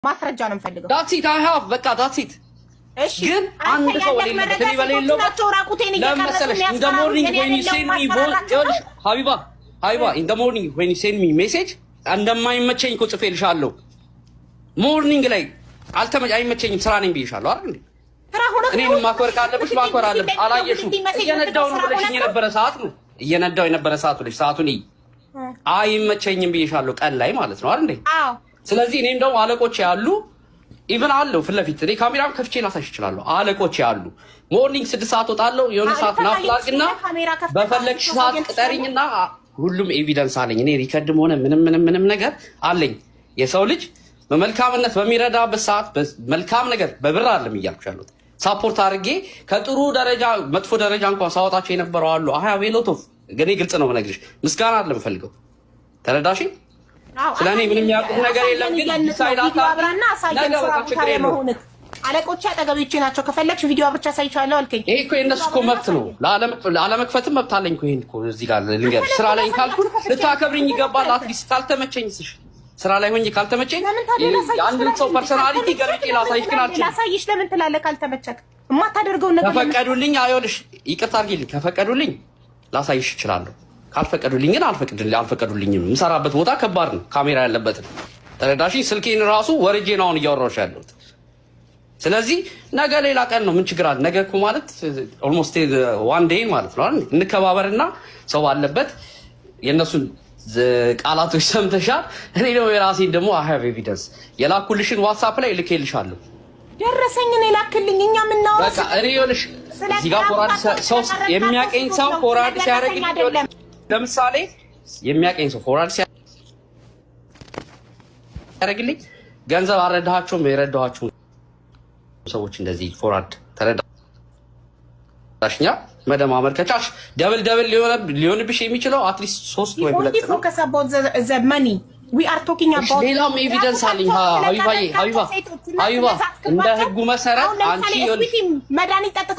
ማስረጃ ነው የምፈልገው። That's it, I have፣ በቃ that's it። እሺ። ግን አንተ አንድ ሰው ያለህ በሌለበት መረጃ እኔ ሴቶቹ በሌለበት ናቸው ራቁቴን ለምን እየቀረጹ መሰለሽ? In the የሚያስፈራሩኝ፣ morning እኔ when you አይደለሁም send me ማስፈራራቸው ነው። ይኸውልሽ ሀቢባ፣ ሀቢባ፣ in the morning when you send me message እንደማይመቸኝ እኮ ጽፌልሻለሁ። Morning ላይ አይመቸኝም፣ ስራ ነኝ ብዬሻለሁ አይደል እንዴ? ስራ ሆነህ እኔን ነው? ማክበር ካለብሽ ማክበር አለብሽ። አላየሽውም? እየነዳው ነው ብለሽኝ የነበረ ሰዓት ነው፣ እየነዳው የነበረ ሰዓት ብለሽ ሰዓቱን እይ። አይመቸኝም ብዬሻለሁ፣ ቀን ላይ ማለት ነው አይደል እንዴ? አዎ። ስለዚህ እኔም ደግሞ አለቆች ያሉ even አለው ፊት ለፊት እኔ ካሜራም ከፍቼ ላሳይሽ እችላለሁ። አለቆች ያሉ morning 6 ሰዓት ወጣለሁ። የሆነ ሰዓት nap ላድርግና ካሜራ ከፍተህ በፈለግሽ ሰዓት ቅጠሪኝና ሁሉም evidence አለኝ። እኔ record ም ሆነ ምንም ምንም ምንም ነገር አለኝ። የሰው ልጅ በመልካምነት በሚረዳበት ሰዓት መልካም ነገር በብር አይደለም እያልኩሽ ያሉት፣ support አድርጌ ከጥሩ ደረጃ መጥፎ ደረጃ እንኳን ሳወጣቸው የነበረው አሉ። I have lot of፣ ግን ግልጽ ነው የምነግርሽ፣ ምስጋና አይደለም የምፈልገው። ተረዳሽ? አዎ። ስለ እኔ ምንም የሚያውቁት ነገር የለም። ግን አሳየን እያልን ነው። decide ቪዲዮ አታድርጊ። አብራና አሳየን። ነገ ስራ በቃ ቦታ ችግር ላይ የለውም። መሆንህ፣ አለቆቼ አጠገቤቼ ናቸው። ከፈለግሽ ቪዲዮ አብርቻ አሳይቻለሁ አልከኝ። ይሄ እኮ የእነሱ እኮ መብት ነው። ላለመክፈትም መብት አለኝ እኮ። ይሄን እኮ እዚህ ጋር ልንገርሽ፣ ስራ ላይ ካልኩ ልታከብሪኝ ይገባል። At least ካልተመቸኝ ስሽ ስራ ላይ ሆኜ ካልተመቸኝ ለምን ታዲያ ላሳይሽ የአንድን ሰው ትላለህ? Personality ገልጬ ላሳይሽ ግን አልችልም። ላሳይሽ ለምን ትላለህ? ካልተመቸክ የማታደርገውን ነገር ለምን? ከፈቀዱልኝ፣ አይሆንሽ፣ ይቅርታ አድርጊልኝ። ከፈቀዱልኝ ላሳይሽ እችላለሁ። ካልፈቀዱልኝ ግን አልፈቀዱልኝም። የምሰራበት ቦታ ከባድ ነው፣ ካሜራ ያለበትን ተረዳሽ? ስልኬን ራሱ ወርጄ ነው አሁን እያወራሁሽ ያለሁት። ስለዚህ ነገ ሌላ ቀን ነው። ምን ችግር አለ? ነገ እኮ ማለት almost one day ማለት ነው አይደል? እንከባበርና ሰው ባለበት የእነሱን ቃላቶች ሰምተሻል። እኔ ደግሞ የራሴን ደግሞ I have evidence፣ የላኩልሽን WhatsApp ላይ ልኬልሻለሁ። ደረሰኝን የላክልኝ፣ እኛ የምናወራው በቃ እኔ ይኸውልሽ ስለ እዚህ ጋር forward ሰው የሚያቀኝ ሰው forward ሲያደርግልኝ አይደለም። ለምሳሌ የሚያቀኝ ሰው forward ሲያደርግልኝ ገንዘብ አልረዳኋቸውም፣ የረዳኋቸውን ሰዎች እንደዚህ forward፣ ተረዳሽኛ? መደማመር ከቻልሽ double double ሊሆንብሽ የሚችለው at least ሶስት ወይ ሁለት Only ነው። focus about the money we are talking about። ሌላም evidence አለኝ። ሀቢባዬ፣ ሀቢባ፣ ሀቢባ፣ እንደ ህጉ መሰረት አንቺ መድኃኒት ጠጥታ